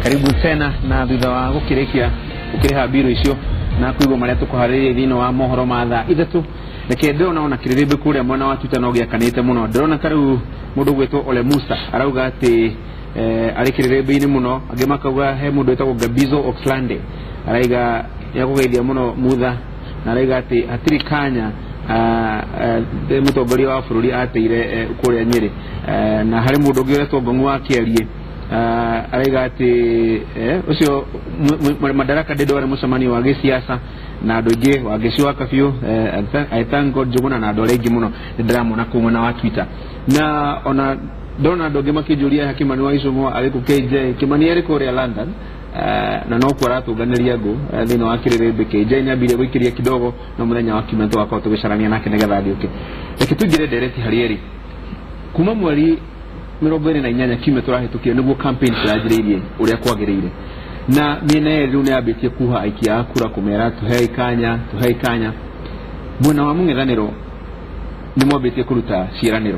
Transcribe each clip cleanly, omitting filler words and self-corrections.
Karibu tena na thutha wa gukirikia ukiriha biro icio na kuigwo maria tukuharĩrĩria thĩinĩ wa mohoro ma thaa 3. Reke ndĩrona ona kĩrĩrĩmbĩ kũrĩa mwena wa Twitter no gĩakanĩte mũno. Ndĩrona ta rĩu mũndũ ũgwĩtwo Ole Musa arauga atĩ arĩ kĩrĩrĩmbĩ-inĩ mũno. Angĩ makauga he mũndũ wĩtagwo Gabizo Oxlande araiga nĩakũgeithia mũno Mutha, na araiga atĩ hatirĩ kanya mũtongoria wa bũrũri ateire kũrĩa Nyĩrĩ. Na harĩ mũndũ ũngĩ ũretwo Ngong'u wa Kĩariĩ araiga atĩ ũcio Madaraka Day ndwarĩ mũcemanio wa gĩsiasa na andũ aingĩ wa Ngĩci wa Kabiũ, I thank God Njũgũna na andũ arĩa aingĩ mũno nĩndĩramona kũu mwena wa Twitter. Na ona ndona andũ angĩ makĩnjũria Kimani wa Ichung'wa arĩ kũ KJ. Kimani arĩ kũrĩa London, na no kuo aratũnganĩria ngũ thĩinĩ wa kĩrĩrĩmbĩ. KJ nĩambirie gũikĩria kidogo no mũthenya wa kiumia tũgakorwo tũgĩcarania nake nĩgetha agĩũke. Reke tũingĩre ndereti harĩ erĩ. Kuma mweri 28 kiumia tũrahĩtũkire nĩguo campaign ciranjĩrĩirie ũrĩa kwagĩrĩire, na mĩena yerĩ rĩu nĩyambĩtie kuha aikia a kura kũmera tũhei kanya, tũhei kanya. Mwena wa mũng'ethanĩro nĩ mwambĩtie kũruta ciĩranĩro.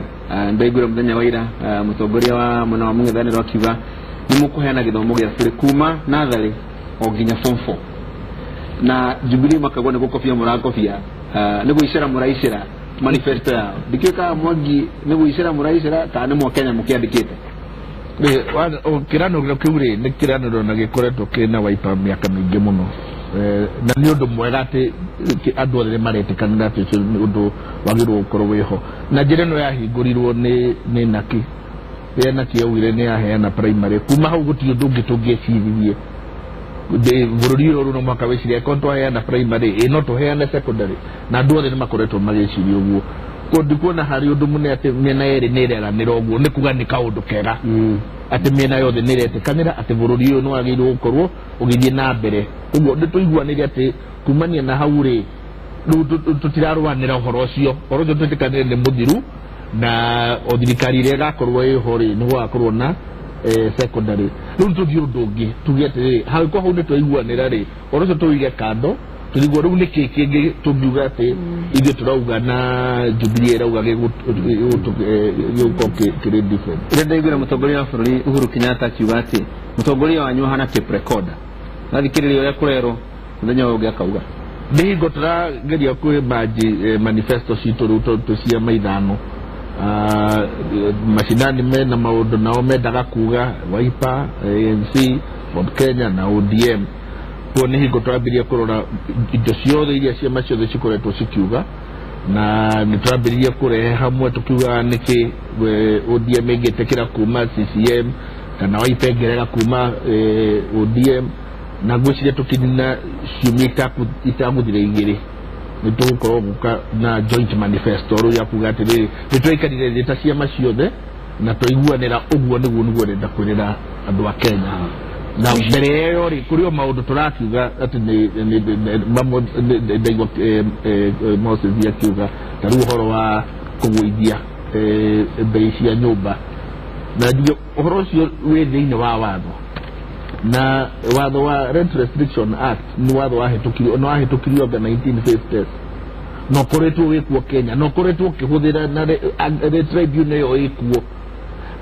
Ndaiguire mũthenya wa ira mũtongoria wa mwena wa mũng'ethanĩro akiuga nĩ mũkũheana gĩthomo gĩa bũrĩ kuma natharĩ o nginya form 4, na Jubilee makagwo nĩ gũkobia mũrakobia, nĩ gũicera mũraicera manifesto yao. Ndikĩũĩ kana Mwangi nĩ gũicera mũraicera kana nĩ mwakenya mũkĩandĩkĩte. Kĩranĩro kĩu rĩ nĩ kĩranĩro na gĩkoretwo kĩna Wiper mĩaka mĩingĩ mũno, na nĩ ũndũ mwega atĩ andũ othe nĩ maretĩkanĩra atĩ ũcio nĩ ũndũ wagĩrĩirwo gũkorwo wĩho. Na njĩra ĩno yahingũrirwo nĩ Naki, rĩrĩa Naki yaugire nĩ yaheana primary, kuma hau gũtirĩ ũndũ ũngĩ tũngĩeciririe. Bũrũri ũyũ rĩu no mũhaka wĩcirie angĩkorwo twaheana primary ĩ no tũheane secondary, na andũ othe nĩ makoretwo magĩciria ũguo. Koguo ndikuona harĩ ũndũ mũnene atĩ mĩena yerĩ nĩ ĩreranĩra ũguo, nĩ kuga nĩ kaũndũ kega atĩ mĩena yothe nĩ ĩretĩkanĩra atĩ bũrũri ũyũ nĩ wagĩrĩirwo gũkorwo ũgĩthiĩ na mbere. Ũguo nĩ tũiguanĩre atĩ kumania na hau rĩ rĩu tũtirarũanĩra ũhoro ũcio, ũhoro ũcio twĩtĩkanĩre nĩ mũthiru, na o thirikari ĩrĩa ĩgakorwo ĩho rĩ nĩ gũgakorwo na secondary. Rĩu tũthiĩ ũndũ ũngĩ tuge atĩrĩrĩ, hangĩkorwo hau nĩ twaiguanĩra rĩ, ũhoro ũcio tũwĩige kando, tũrigwo rĩu nĩkĩ kĩngĩ tũngiuga atĩ ithuĩ tũrauga na Jubilee ĩrauga gĩgũkorwo kĩrĩ different. Rĩrĩa ndaiguire mũtongoria wa bũrũri Uhuru Kenyatta akiuga atĩ mũtongoria wanyu ahana tape recorder, gathikĩrĩria ũrĩa kũrerwo mũthenya ũyũ ũngĩ akauga. Nĩ hingo tũrageria kwĩmanji manifesto citũ rĩu tondũ twĩ ciama 5. Mashinani mena maũndũ nao mendaga kuga Wiper, ANC, Ford Kenya na ODM. Kuo nĩ hingo tũrambĩrĩria kũrora indo ciothe iria ciama ciothe cikoretwo cikiuga, na nĩ tũrambĩrĩria kũrehe hamwe tukiuga nĩkĩ ODM ĩngĩtĩkĩra kuma CCM kana Wiper ĩngĩrega kuma ODM, na ngwĩciria tũkĩnina ciumia itagũthira 2 nĩ tũgũkorwo gũka na joint manifesto rĩu ya kuga atĩrĩrĩ nĩ twaikarire thĩ ta ciama ciothe na twaiguanĩra ũguo nĩguo nĩguo ndĩrenda kwĩrĩra andũ a Kenya. Na mbere ĩyo rĩ kũrĩ o maũndũ tũrakiuga atĩ mamwe ndaigua Moses akiuga ta rĩu ũhoro wa kũgũithia mbei cia nyũmba, na njuge ũhoro ũcio wĩ thĩinĩ wa watho, na watho wa Rent Restriction Act nĩ watho wahĩtũkirio, no wahĩtũkirio anga 1950s, na ũkoretwo wĩkuo Kenya, na ũkoretwo ũkĩhũthĩra na tribunal ĩyo ĩkuo.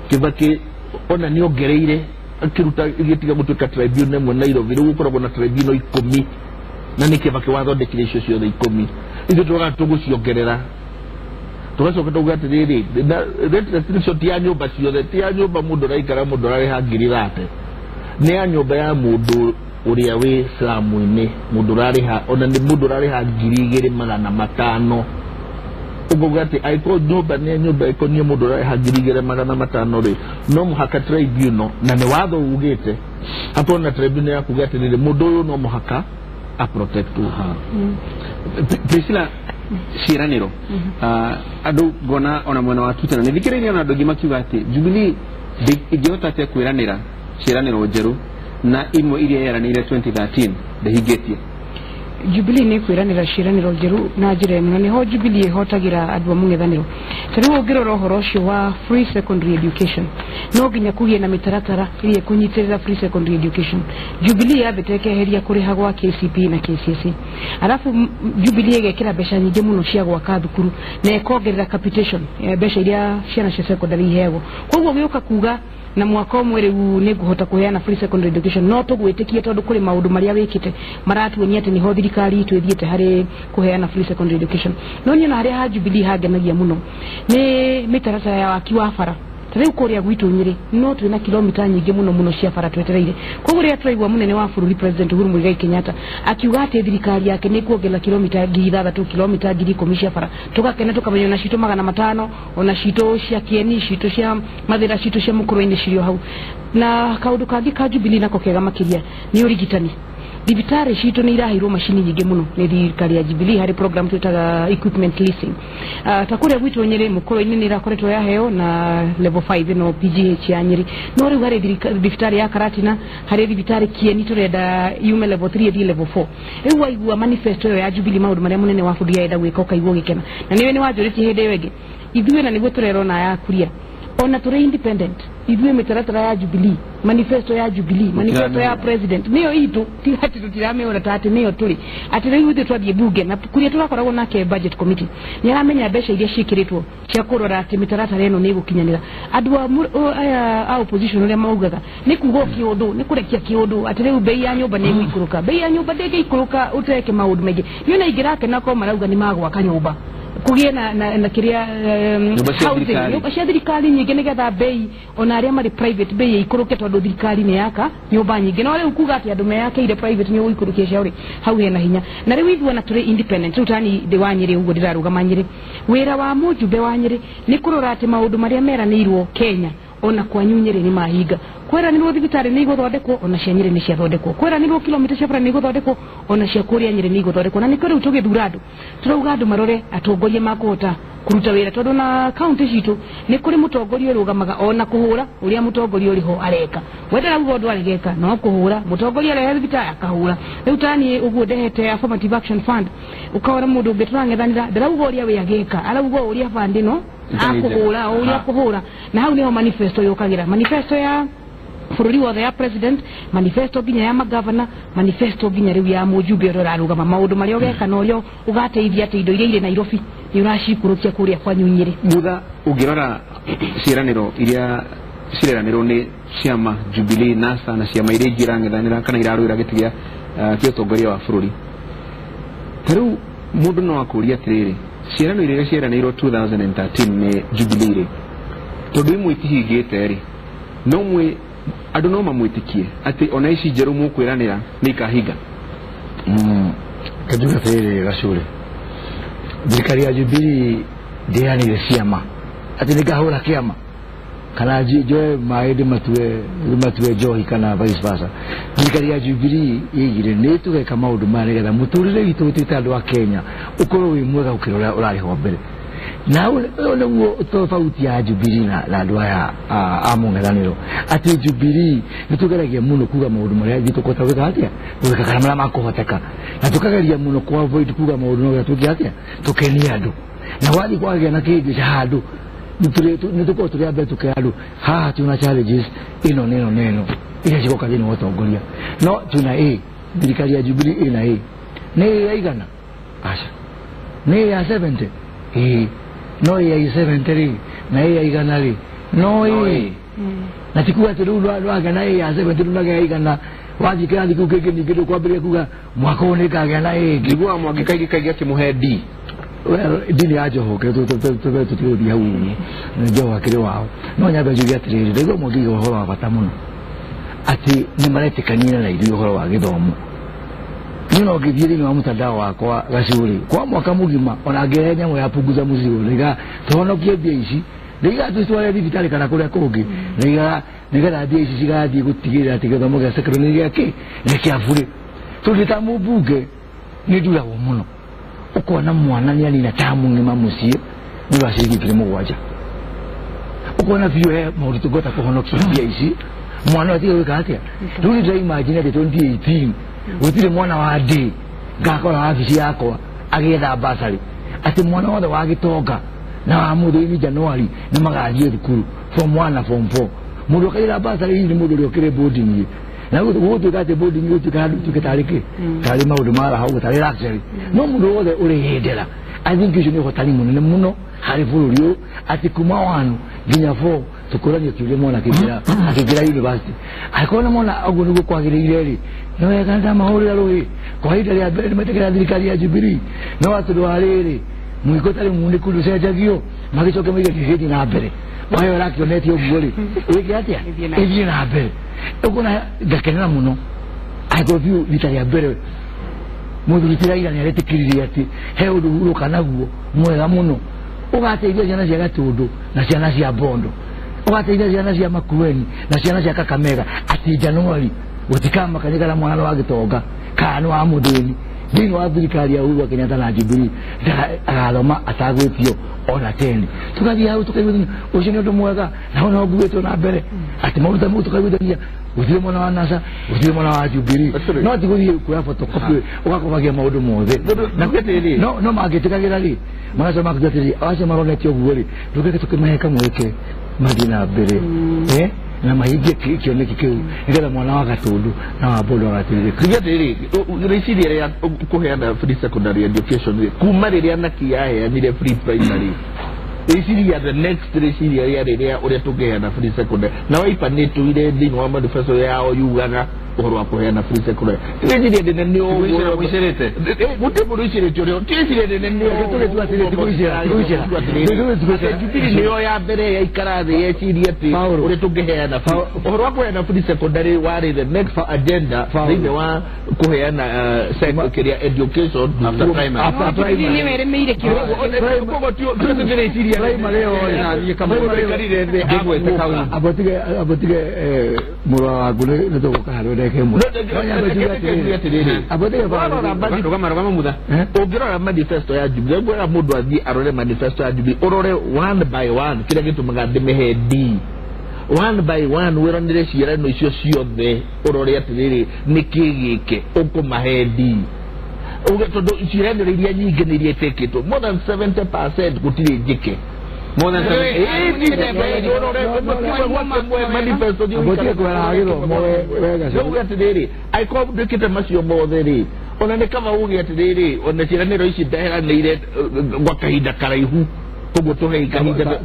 Kibaki ona nĩ ongereire akĩruta ĩgĩtiga gũtuĩka tribunal ĩmwe Nairobi, rĩu gũkoragwo na tribunal 10, na nĩ Kibaki wathondekire icio ciothe 10. Ithuĩ tũroga tũgũciongerera, tũgacoka tũuga atĩrĩrĩ, na rent restriction ti ya nyũmba ciothe, ti ya nyũmba mũndũ ũraikara mũndũ ũrarĩha ngiri 30, nĩ ya nyũmba ya mũndũ ũrĩa wĩ slum-inĩ, mũndũ ũrarĩha ona nĩ mũndũ ũrarĩha 2500. Ũkauga atĩ angĩkorwo nyũmba nĩ nyũmba ĩkoniĩ mũndũ ũrarĩha 2500 rĩ, no mũhaka tribunal, na nĩ watho ugĩte hakorwo na tribunal ya kuga atĩrĩrĩ mũndũ ũyũ no mũhaka aprotectwo. Priscilla, ciĩranĩro andũ ngona ona mwena wa Twitter na nĩthikĩrĩirie ona andũ aingĩ makiuga atĩ Jubilee ĩngĩhota atĩa kwĩranĩra ciĩranĩro njerũ na imwe iria yeranĩire 2013 ndĩhingĩtie. Jubilee nĩ kwĩranĩra ciĩranĩro njerũ na njĩra ĩmwe, na nĩho Jubilee ĩhotagĩra andũ a mũng'ethanĩro. Ta rĩu ũngĩrora ũhoro ũcio wa free secondary education, no nginya kũgĩe na mĩtaratara ĩrĩa ĩkũnyitĩrĩra free secondary education. Jubilee yambĩte ĩkeheria kũrĩha gwa KCPE na KCSE, alafu Jubilee ĩgekĩra mbeca nyingĩ mũno cia gwaka thukuru na ĩkongerera capitation, mbeca iria ciana cia secondary iheagwo. Koguo gĩũka kuga na mwaka ũmwe rĩu nĩ ngũhota kũheana free secondary education, no tũgwĩtĩkie tondũ kũrĩ maũndũ marĩa wĩkĩte maratuonia atĩ nĩho thirikari itũ ĩthiĩte harĩ kũheana free secondary education. No niĩ ona harĩa ha Jubilee hangenagia mũno nĩ mĩtaratara ya waki wa bara. Ta rĩu kũrĩa gwitũ Nyĩrĩ no twĩna kilomita nyingĩ mũno mũno cia bara twetereire. Koguo rĩrĩa tũraigua mũnene wa bũrũri President Uhuru Muigai Kenyatta akiuga atĩ thirikari yake nĩ kuongerera kilomita 6,000 kilomita 10,000 cia bara, tũgakena tũkamenya ona citũ 500, ona citũ cia Kieni, citũ cia Mathĩra, citũ cia Mũkũrwe-inĩ cirĩ o hau. Na kaũndũ kangĩ ka Jubilee nako kega makĩria nĩ ũrigitani. Thibitarĩ citũ nĩ iraheirwo macini nyingĩ mũno nĩ thirikari ya Jubilee harĩ program twĩtaga equipment leasing. Ta kũrĩa gwitũ Nyĩrĩ Mũkũrwe-inĩ nĩ irakoretwo yaheo na level 5 ĩno PGH ya Nyĩrĩ. No rĩu harĩ thibitarĩ ya Karatina, harĩ thibitarĩ Kieni tũrenda yume level 3 ĩthiĩ level 4. Rĩu waigua manifesto ĩyo ya Jubilee maũndũ marĩa mũnene wa bũrũri arenda gwĩka ũkaigua ũgĩkena. Na nĩwe nĩ wanjũrĩtie hĩndĩ ĩyo ĩngĩ, ithuĩ na nĩguo tũrerona ya kuria ona tũrĩ independent, ithuĩ mĩtaratara ya Jubilee, manifesto ya Jubilee, manifesto ya president nĩyo itũ, ti atĩ tũtiramĩona ta atĩ nĩyo tũrĩ atĩ rĩu ithuĩ twathiĩ bunge na kũrĩa tũrakoragwo nake budget committee nĩ aramenya mbeca iria ciĩkĩrĩtwo cia kũrora atĩ mĩtaratara ĩno nĩ ĩgũkinyanĩra. Andũ aya a opposition ũrĩa maugaga nĩ kuga kĩũndũ, nĩ kũrekia kĩũndũ atĩ rĩu bei ya nyũmba nĩ ĩgũikũrũka, bei ya nyũmba ndĩngĩikũrũka ũteke maũndũ maingĩ. Niĩ ona ingĩrakena korwo marauga nĩ magwaka nyũmba kũgĩe na kĩrĩa housing, nyũmba cia thirikari nyingĩ nĩgetha bei ona arĩa marĩ private bei ĩikũrũke tondũ thirikari nĩ yaka nyũmba nyingĩ. No rĩu kuga atĩ andũ meyakĩire private nĩ ũgũikũrũkia ciao rĩ, hau hena hinya. Na rĩu ithuĩ ona tũrĩ independent, rĩu tani ndĩ wa Nyĩrĩ ũguo ndĩrarũgama Nyĩrĩ, wĩra wa mũjumbe wa Nyĩrĩ nĩ kũrora atĩ maũndũ marĩa meranĩirwo Kenya ona kwanyu Nyĩrĩ nĩ mahinga. Kweranĩrwo thibitarĩ nĩ igũthondekwo, ona cia Nyĩrĩ nĩ ciathondekwo. Kweranĩrwo kilomita cia bara nĩ igũthondekwo, ona cia kũrĩa Nyĩrĩ nĩ igũthondekwo. Na nĩkĩo rĩu tũgĩthura andũ tũrauga andũ marore atongoria makũhota kũruta wĩra, tondũ na kaunti citũ nĩ kũrĩ mũtongoria ũrũgamaga ona kũhũra ũrĩa mũtongoria ũrĩ ho areka. We ndarauga ũndũ aregeka, no kũhũra mũtongoria arehe thibitarĩ akahũra. Rĩu taniĩ ũguo ndehete Affirmative Action Fund, ũkona mũndũ ũngĩ tũrang'ethanĩra ndarauga ũrĩa we ageka, arauga ũrĩa fund ĩno akũhũra, ũrĩa akũhũra. Na hau nĩho manifesto yũkagĩra, manifesto ya bũrũri wothe ya president, manifesto nginya ya magavana, manifesto nginya rĩu ya mũjumbe ũrĩa ũrarũgama, maũndũ marĩa ũgeka na ũrĩa ũgateithia atĩ indo iria irĩ Nairobi nĩ ũracikũrũkia kũrĩa kwanyu Nyĩrĩ. Mutha, ũngĩrora ciĩranĩro iria cireranĩrwo nĩ ciama Jubilee, NASA na ciama iria ingĩ irang'ethanĩra kana irarũĩra gĩtĩ gĩa kĩa ũtongoria wa bũrũri, ta rĩu mũndũ no akũrie atĩrĩrĩ, ciĩranĩro iria cieranĩirwo 2013 nĩ Jubilee rĩ, tondũ imwe itihingĩte rĩ, no mwe andũ no mamwĩtĩkie atĩ ona ici njerũ mũkwĩranĩra nĩ ikahinga? Kajuga atĩrĩrĩ Gacũrĩ, thirikari ya Jubilee ndĩranĩire ciama atĩ nĩngahũra kĩama kana njoe maĩ ndĩmatue njohi kana vice versa. Thirikari ya Jubilee ĩigire nĩ tũgeka maũndũ maya nĩgetha mũtũrĩre witũ twĩ andũ a Kenya ũkorwo wĩ mwega gũkĩra ũrĩa ũrarĩ ho mbere. Na ũyũ nĩguo tofauti ya Jubilee na andũ aya a mũng'ethanĩro, atĩ Jubilee nĩ tũgeragia mũno kuga maũndũ marĩa ithuĩ tũkũhota gwĩka atĩa, gwĩka kana marĩa makũhoteka, na tũkageria mũno kũ avoid kuga maũndũ no tũngĩ atĩa tũkenie andũ. Na wathiĩ kwagĩa na kĩhĩngĩca handũ nĩ tũkorwo tũrĩ a mbere tũkera andũ haha twĩna challenges ĩno na ĩno na ĩno iria cigoka thĩinĩ wa ũtongoria. No twĩna A, thirikari ya Jubilee ĩna A, nĩ A ya igana? Aca. Nĩ A ya 70? Ĩĩ. No A ya 70 rĩ na A ya igana rĩ no A. Na ti kuga atĩ rĩu ndwagĩa na A ya 70 rĩu ndwagĩa ya igana, wathiĩ kĩrathi kĩu kĩngĩ ningĩ ndũkwambĩrĩria kuga mwaka ũyũ nĩngagĩa na A ĩngĩ. Njiguaga Mwangi kaingĩ kaingĩ akĩmũhe D. Well, ndini ya Joho tũtigũthiĩ hau ũguo, Joho akĩrĩ wao. No nyambe njuge atĩrĩrĩ, ndaigua Mwangi auga ũhoro wa bata mũno atĩ nĩ maretĩkanĩra na ithuĩ ũhoro wa gĩthomo. Niĩ no ngĩthiĩ thĩinĩ wa mtandao wakwa Gacũrĩ kwa mwaka mũgima ona ngĩrehe nyamũ ya punguza mũzigo, ndaiga tũhonokie mbia ici, ndaiga tũcitware thibitarĩ kana kũrĩa kũngĩ, ndaiga nĩgetha mbia ici cigathiĩ gũtigĩrĩra atĩ gĩthomo gĩa secondary nĩ gĩa kĩ, nĩ kĩa burĩ. Tondũ ta mũmbunge nĩ nduragwo mũno, ũkona mwana nĩ anina tamu ng'ima mũciĩ nĩ ũndũ wa ciringi 7,000, ũkona biũ he maũndũ tũngĩhota kũhonokia mbia ici, mwana atige gwĩka atĩa. Rĩu nĩ ndĩraimagine atĩ 2018 gũtirĩ mwana wa ndĩ ngakora wabici yakwa agĩetha basarĩ, atĩ mwana wothe wa gĩtonga na wa mũthĩni Januari nĩ magathiĩ thukuru form 1 na form 4. Mũndũ ũkaira basarĩ hihi nĩ mũndũ ũrĩa ũkĩrĩ boarding, na gũgũtuĩka atĩ boarding gũtuĩka handũ tuĩke tarĩ kĩ, tarĩ maũndũ ma raha ũguo, tarĩ luxury. No mũndũ wothe ũrĩ hĩndĩra I think ũcio nĩ ũhotani mũnene mũno harĩ bũrũri ũyũ atĩ kuma 1 nginya 4 tũkũrania kĩũria mwana akĩingĩra university angĩkorwo nĩ mona ũguo nĩguo kwagĩrĩire rĩ nĩ wega ndamahũrĩra rũĩ kwa ihinda rĩa mbere nĩmetĩkĩra thirikari ya Jubilee no atĩ wa rĩrĩ mũiko ũtarĩ munĩku ndũcenjagio magĩcoke moige gĩgĩthiĩ na mbere wayo ĩrakĩonetie ũguo rĩ ĩke atĩa ĩthiĩ na mbere ũguo na ngakenera mũno angĩkorwo biũ rita rĩa mbere mũthuri ti Raila nĩ aretĩkĩririe atĩ he ũndũ ũroka naguo mwega mũno ũgateithia ciana cia Gatũndũ na ciana cia Bondo ũgateithia ciana cia Makueni na ciana cia Kakamega atĩ Januari gũtikamakania kana mwana wa gĩtonga kana nĩ wa mũthĩni thĩinĩ wa thirikari ya Uhuru wa Kenyatta na Jubilee agathoma atagwĩtio ona 10 tugathiĩ hau tukaiguithania ũcio nĩ ũndũ mwega na no nguĩtwo na mbere atĩ maũndũ ta mau tukaiguithania gũtirĩ mwana wa NASA gũtirĩ mwana wa Jubilee no ti gũthiĩ kuoya photocopy ũgakobagia maũndũ mothe no mangĩtĩkagĩra rĩ maraca makuga atĩrĩ acio maronete ũguo rĩ ndũgeke tũkĩmahe kamweke mathiĩ na mbere na mahingie kĩoneki kĩu nĩgetha mwana wa Gatũndũ na wa Bondo agateithĩka. Tuge atĩrĩrĩ rĩciria rĩa kũheana free secondary education kuma rĩrĩa Naki yaheanire free primary rĩciria the next rĩciria rĩarĩ rĩa ũrĩa tũngĩheana free secondary na Wiper nĩ ĩtũire thĩinĩ wa manifesto yao yugaga ũhoro wa kũheana free secondary rĩciria rĩnene nĩ ũguo gũtirĩ mũndũ ĩcirĩtie ũrĩa ti rĩciria rĩnene nĩ Jubilee nĩyo ya mbere yaikara thĩ yeciria atĩ ũrĩa tũngĩheana ũhoro wa kũheana free secondary warĩ the next agenda thĩinĩ wa kũheana kĩrĩa education after primary nĩ weremeire kĩũria koguo ti rĩciria primary abotige mũrũ waku nĩ tũgũka harĩ ndeke ĩmwe rũgama mutha ũngĩrora manifesto ya Jubilee ngwĩra mũndũ athiĩ arore manifesto ya Jubilee ũrore one by one kĩrĩa gĩtũmaga ndĩmĩhe D one by one wĩronere ciĩranĩro icio ciothe ũrore atĩrĩrĩ nĩkĩ gĩke ũkũmahe D tondũ ciĩranĩro iria nyingĩ nĩ iria ĩtĩkĩtwo more than 70% gũtirĩ njĩke more than 70 atĩrĩrĩ angĩkorwo ndwĩkĩte macio mothe rĩ ona nĩ kaba uge atĩrĩrĩ ona ciĩranĩro ici ndeheranĩire gwa kahinda karaihu koguo tũhei kahinda no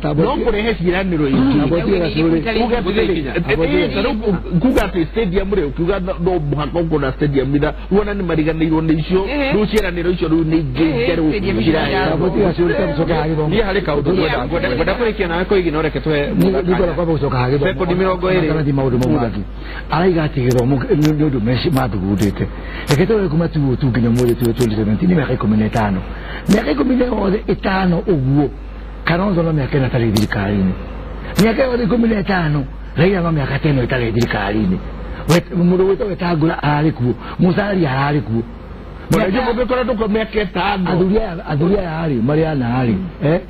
kũrehe ciĩranĩro ingĩ kuga atĩ stadium rĩ ũkiuga no mũhaka ũkona stadium ira wona nĩ mariganĩirwo nĩ icio rĩu ciĩranĩro icio rĩu nĩ ingĩ njerũ niĩ harĩ kaũndũ ngwenda kũrĩkia nawe Koigi no reke tũhe sekondi 20 maũndũ mau mangĩ araiga atĩ gĩthomo nĩ ũndũ mathugundĩte reke tũrore kuma tu nginya ũmũthĩ 2017 nĩ mĩaka 15 mĩaka 15 ũguo Kalonzo no mĩaka 4 atarĩ thirikari-inĩ mĩaka yothe 15 Raila no mĩaka 10 ĩtarĩ thirikari-inĩ mũndũ wĩtwo Wetangula ararĩ kuo Musalia ararĩ kuo mĩaka 5 athuri aya rĩ marĩ ana rĩ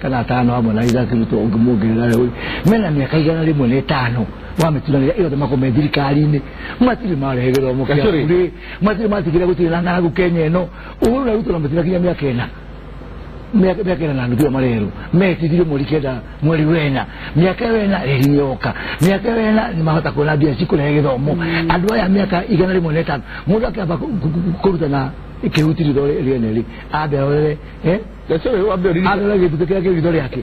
kana 5 hamwe na Isaac Ruto ũngĩmuongerera rĩ mena mĩaka 105 wamĩturanĩra ĩyothe makome thirikari-inĩ matirĩ marehe gĩthomo kĩa bure matirĩ matigĩra gũtirĩ na ng'aragu Kenya ĩno Uhuru na Ruto na matirakinya mĩaka 4 mĩaka 4 na nuthu marerwo metithirio mweri 9 mweri 4 mĩaka 4 rĩrĩ nĩyoka mĩaka 4 nĩmahota kuona mbia cikũrehe gĩthomo andũ aya mĩaka 105 mũndũ akĩamba kũruta na kĩhuti ritho rĩene rĩ ambe arorere arore gĩtutĩ kĩrĩa kĩ ritho rĩake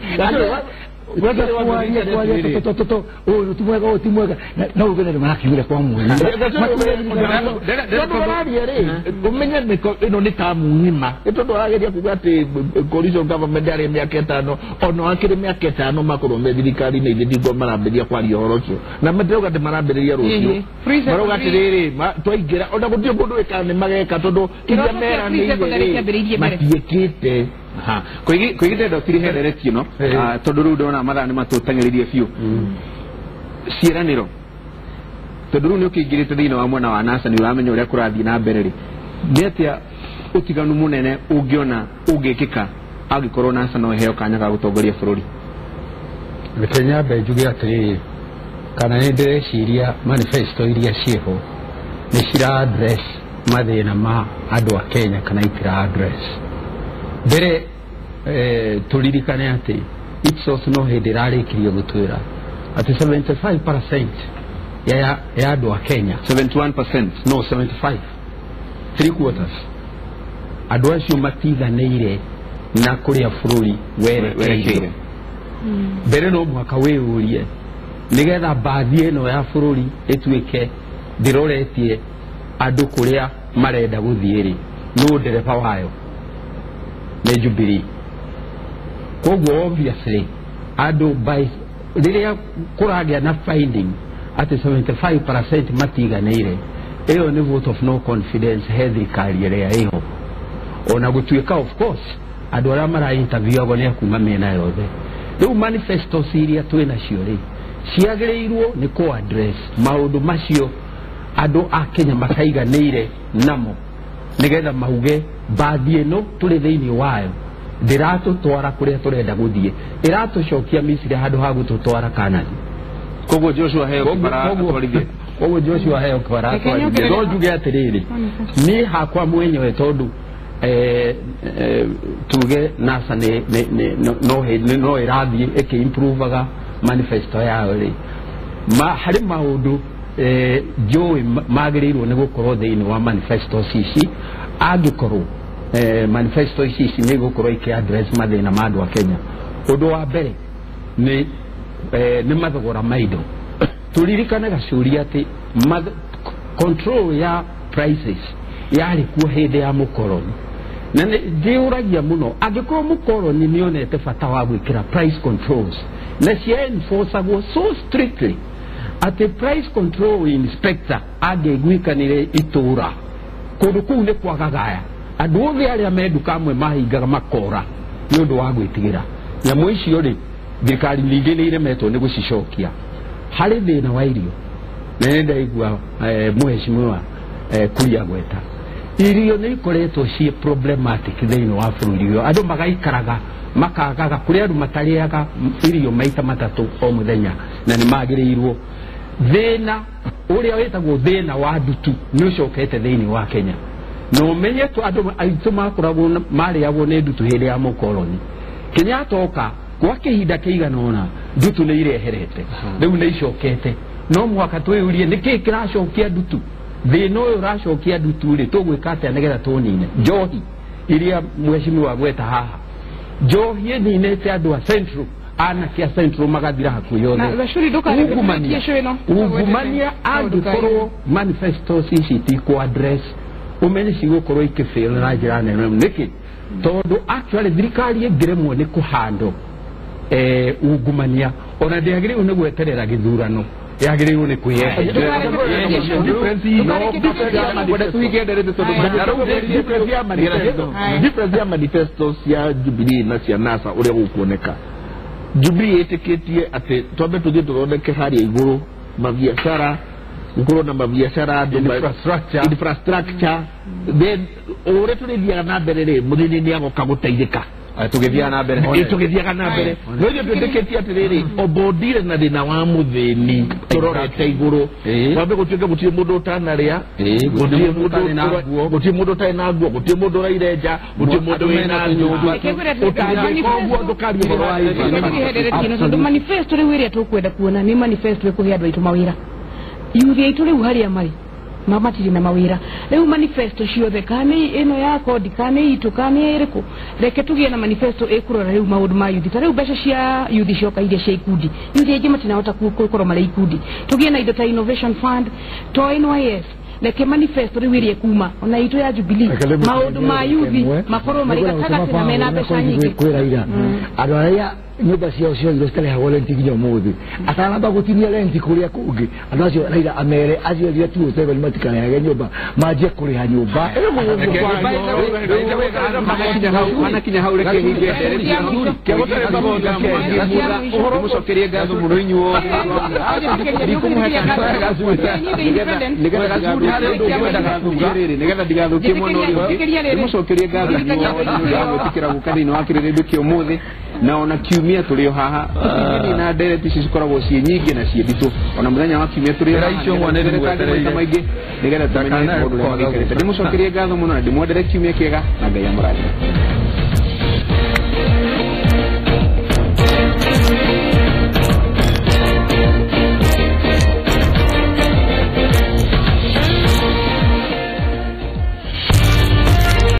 ũyũ ti mwega ũyũ ti mwega no uge nĩ marakiugire kwa mweri tondũ ũraria rĩ ũmenye ĩno nĩ tamu ng'ima nĩ tondũ ũrageria kuga atĩ coalition government yarĩ mĩaka 5 ona wakĩrĩ mĩaka 5 makorwo me thirikari-inĩ ithe ndingwo marambĩrĩria kwaria ũhoro ũcio na matirauga atĩ marambĩrĩria rũciũ marauga atĩrĩrĩ twaingĩra ona gũtirĩ mũndũ wĩkaga nĩ mageka tondũ iria meranĩire matiĩkĩte Koigi ndenda tirihe ndereti ĩno tondũ rĩu ndona mathaa nĩ matũteng'eririe biũ ciĩranĩro tondũ rĩu nĩ ũkĩingĩrĩte thĩinĩ wa mwena wa NASA nĩ ũramenya ũrĩa kũrathiĩ na mbere rĩ nĩ atĩa ũtiganu mũnene ũngĩona ũngĩkĩka angĩkorwo NASA no ĩheo kanya ga gũtongoria bũrũri? Reke nyambe njuge atĩrĩrĩ kana nĩ ndĩreciria manifesto iria ciĩho nĩ cira address mathĩna ma andũ a Kenya kana itira address. Mbere tũririkane atĩ Ipsos no hĩndĩ ĩrarĩkirie gũtwĩra atĩ 75% ya andũ a Kenya 71% no 75 3/4 andũ acio matiganĩire na kũrĩa bũrũri werekeire. Mbere no mũhaka wĩyũrie nĩgetha mbathi ĩno ya bũrũri ĩtuĩke ndĩroretie andũ kũrĩa marenda gũthiĩ rĩ, nũ ndereba wayo? Nĩ Jubilee. Koguo obviously andũ by rĩrĩa kũragĩa na finding atĩ 75% matiganĩire, ĩyo nĩ vote of no confidence he thirikari ĩrĩa ĩho. Ona gũtuĩka of course andũ arĩa mara interviewagwo nĩ a kuma mĩena yothe. Rĩu manifestos iria twĩ nacio rĩ, ciagĩrĩirwo nĩ kũ address maũndũ macio andũ a Kenya mataiganĩire namo, nĩgetha mauge mbathi ĩno tũrĩ thĩinĩ wayo ndĩratũtwara kũrĩa tũrenda gũthiĩ, ĩratũcokia Misiri handũ ha gũtũtwara Kanani. Koguo Joshua heo kĩbara atwarithie. Koguo Joshua heo kĩbara atwarithie. No njuge atĩrĩrĩ, niĩ hakwa mwenyewe tondũ tuge NASA no ĩrathiĩ ĩkĩ-improvaga manifesto yayo rĩ, harĩ maũndũ njũĩ magĩrĩirwo nĩ gũkorwo thĩinĩ wa manifestos ici, angĩkorwo manifesto ici nĩ igũkorwo ikĩ address mathĩna ma andũ a Kenya. Ũndũ wa mbere nĩ mathogora ma indo. Tũririkane gacuria atĩ control ya prices yarĩ kuo hĩndĩ ya mũkoroni, na ndĩũragia mũno angĩkorwo mũkoroni nĩonete bata wa gwĩkĩra price controls na cia enforceagwo so strictly atĩ price control inspector angĩiguĩkanire itũra kũndũ kũu nĩ kwagagaya, andũ othe arĩa me nduka amwe mahingaga makora nĩ ũndũ wa gwĩtigĩra nyamũ icio rĩ, thirikari ningĩ nĩ iremetwo nĩ gũcicokia. Harĩ thĩna wa irio, na nĩ ndaigua mheshimiwa Kuria gweta irio nĩ ikoretwo ciĩ problematic thĩinĩ wa bũrũri ũyũ, andũ magaikaraga makagaga kũrĩ andũ matarĩaga irio maita matatũ o mũthenya na nĩ magĩrĩirwo. Thĩna ũrĩa wĩtagwo thĩna wa ndutu nĩ ũcokete thĩinĩ wa Kenya, na ũmenye tu andũ aitũ makoragwo marĩagwo nĩ ndutu hĩndĩ ya mũkoroni. Kenyatta oka kwa kĩhinda kĩigana ũna ndutu nĩ ireherete, rĩu nĩ icokete. No mũhaka twĩyũrie nĩkĩĩ kĩracokia ndutu, thĩna ũyũ ũracokia ndutu rĩ, tũgwĩka atĩa nĩgetha tũnine njohi iria mheshimiwa gweta haha. Njohi ĩninĩte andũ a Central, anake a Central magathira hakuhĩ othe. Ungumania angĩkorwo manifestos ici itikũ address, ũmenye cigũkorwo ikĩfail na njĩra nene. Nĩkĩ? Tondũ actually thirikari ĩngĩremwo nĩ kũhandwo ungumania, ona ndĩagĩrĩirwo nĩ gweterera gĩthurano, yagĩrĩirwo nĩ kwĩyeheria. Difference ya manifestos ya Jubilee na cia NASA ũrĩa gũkuoneka, Jubilee ĩtĩkĩtie atĩ twambe tũthiĩ tũthondeke harĩa igũrũ mabiacara, gũkorwo na mabiacara, infrastructure, then ũrĩa tũrĩthiaga na mbere rĩ, mũthĩni nĩ agoka gũteithĩka. Tũgĩthiaga na mbere, tũgĩthiaga na mbere. No ithuĩ twĩtĩkĩtie atĩrĩrĩ, obondire na thĩna wa mũthĩni tũrorete igũrũ, twambe gũtuĩke gũtirĩ mũndũ ũtanarĩa, gũtirĩ mũndũ ũtarĩ na nguo, gũtirĩ mũndũ ũraire nja, gũtirĩ mũndũ wĩna nyũmba. Ũtangĩka ũguo ndũkarie ũhoro wa irio. Tondũ manifesto rĩu ĩrĩa tũkwenda kuona nĩ manifesto ĩkũhe andũ aitũ mawĩra. Yuthi aitũ rĩu harĩa marĩ matirĩ na mawĩra. Rĩu manifesto ciothe, kana nĩ ĩno ya kodi, kana nĩ itũ, kana nĩ ĩrĩkũ, reke tũgĩe na manifesto ĩkũrora rĩu maũndũ ma yuthi. Ta rĩu mbeca cia yuthi cioka iria cia ikundi, yuthi aingĩ matinahota gũkorwo marĩ ikundi. Tũgĩe na indo ta innovation fund, to NYS, reke manifesto rĩu ĩrĩa ĩkuma ona itũ ya Jubilee, maũndũ ma yuthi makorwo marĩ gatagatĩ na mena mbeca nyingĩ. Andũ arĩa nyũmba ciao cioirwo citarĩhagwo renti nginya ũmũthĩ, atanamba gũtinia renti kũrĩa kũngĩ, andũ acio Raila amere acio erire 207 matikarĩhage nyũmba, manjie kũrĩha nyũmba. Manakinya hau reke hinge mũcokerie ngatho mũno inyuothe, nĩgetha ndigathũkie mwena ũrĩa ũngĩ. Ndĩmũcokerie ngatho inyuothe nĩ ũndũ wa gwĩtĩkĩra gũka thĩinĩ wa kĩrĩrĩmbĩ kĩa ũmũthĩ, na ona kiumia tũrĩ o haha tũtingĩthiĩ na ndereti ici cikoragwo ciĩ nyingĩ na ciĩ nditũ. Ona mũthenya wa kiumia tũrĩ o haha nĩgetha maingĩ nĩgetha tũmenye maũndũ ũrĩa magĩikarĩte. Ndĩmũcokerie ngatho mũno na ndĩmwendere kiumia kĩega, na Ngai amũrathime.